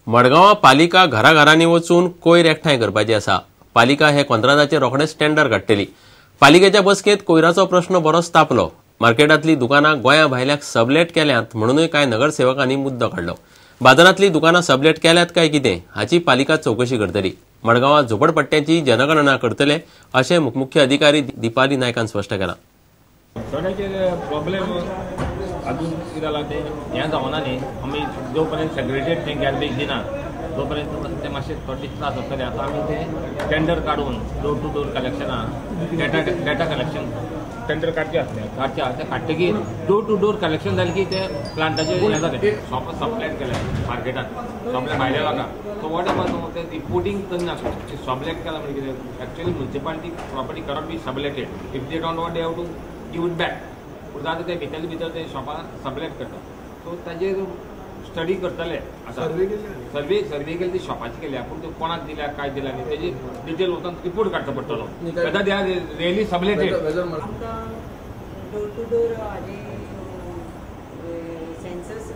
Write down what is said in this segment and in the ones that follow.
मडगांवां पालिका घराघरांनी वचून कोयर एकठांय करपाची आसा. पालिका हे कोंत्रादाचेर रोखडेच टेंडर काडटली. पालिकेच्या बसकेंत कोयराचो प्रश्न बरोच तापलो. मार्केटांतली दुकानां गोंया भायल्याक सबलेट केल्यांत म्हणूनय कांय नगरसेवकांनी मुद्दो काडलो. बाजारांतली दुकानां सबलेट केल्यात काय कितें हाची पालिका चवकशी करतली. मडगांवां झोपडपट्ट्यांची जनगणना करतले अशें मुख्य अधिकारी दीपाली नायकान स्पश्ट केलां. प्रॉब्लेम अजून कितें जालां तें हें जावना न्ही, आमी जो पर्यंत सेग्रेटेड तें गार्बेज दिना तो पर्यंत तें मातशें थोडे त्रास जातले. आतां आमी तें टेंडर काडून डोर टू डोर कलेक्शनां डेटा कलेक्शन टेंडर काडचें आसलें, काडचें आसा तें काडटकीर डोर टू डोर कलेक्शन जालें की तें प्लांटाचें हें जालें, शॉपां सबलेट केलें मार्केटान सगळें भायल्या लोकांक. सो what happen तें रिपोर्टींग करना, सबलेट केलां म्हणजे कितें actually municipality property cannot be subletted if they don't want they have to give it back. पूण जाता ते भितर भितर ते शॉपां सबलेट करता. सो ताजेर स्टडी करतले आतां सर्वे केली ती शॉपाची केल्या, पूण त्यो कोणाक दिल्या काय दिल्या न्ही तेजी डिटेल वचून रिपोर्ट काडचो पडटलो. Whether they are really subletted. आमकां डोर टू डोर हाजी सेन्सस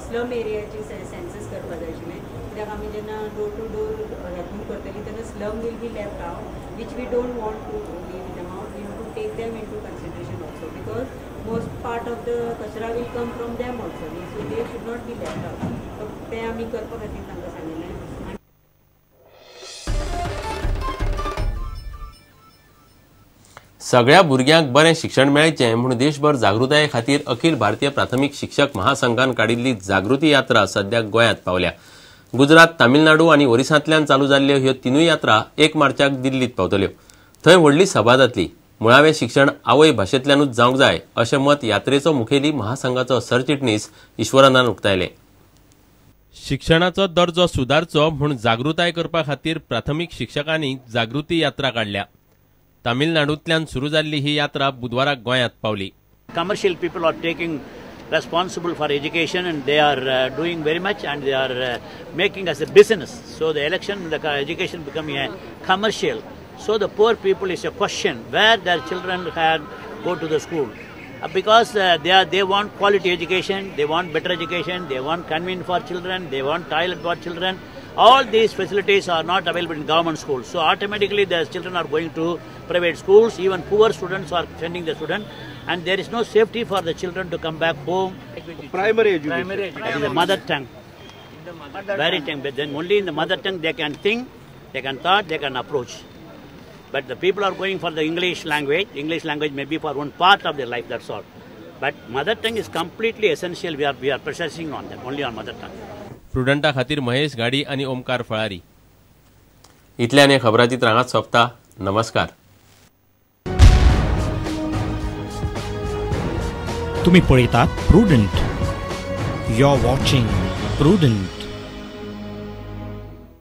स्लम एरियाची सेन्सस करपा जाय आशिल्लें, कित्याक आमी जेन्ना डोर टू डोर हातून करतली तेन्ना slum will be left out which we don't want to leave them out. We have to take them into consideration also because most part of the kachra will come from them also, so they should not be left out. So ते आमी करपा खातीर तांकां सांगिल्लें. सगळ्या भुरग्यांक बरें शिक्षण मेळचें म्हूण देशभर जागृताये खातीर अखिल भारतीय प्राथमीक शिक्षक महासंघान काडिल्ली जागृती यात्रा सद्याक गोंयांत पावल्या. गुजरात, तामिळनाडू आनी ओरिसांतल्यान चालू जाल्ल्यो ह्यो तिनूय यात्रा 1 मार्चाक दिल्लीत पावतल्यो. थंय व्हडली सभा जातली. मुळावें शिक्षण आवय भाशेंतल्यानूच जावंक जाय अशें मत यात्रेचो मुखेली महासंघाचो सरचिटणीस ईश्वरानंदान उक्तायलें. शिक्षणाचो दर्जो सुदारचो म्हूण जागृताय करपा खातीर प्राथमीक शिक्षकांनी जागृती यात्रा काडल्या. तामिळनाडूंतल्यान सुरू जाल्ली ही यात्रा बुधवाराक गोंयांत पावली. Commercial people are taking responsible for education and they are doing very much and they are making as a business. So the election, the education becoming a commercial. So the poor people is a question where their children can go to the school, because they want quality education, they want better education, they want convenient for children, they want toilet for children. All these facilities are not available in government schools. So automatically the children are going to private schools. Even poor students are sending the student, and there is no safety for the children to come back home. Primary education. In the mother tongue. Very tongue. But then only in the mother tongue they can think, they can thought, they can approach. But the people are going for the English language. English language may be for one part of their life, that's all. But mother tongue is completely essential. We are processing on that, only on mother tongue. प्रुडंटा खातीर महेश घाडी आनी ओमकार फळारी. इतल्यान हे खबराचित्र हांगाच सोंपता. नमस्कार. तुम्ही पळयतात Prudent. You are watching Prudent.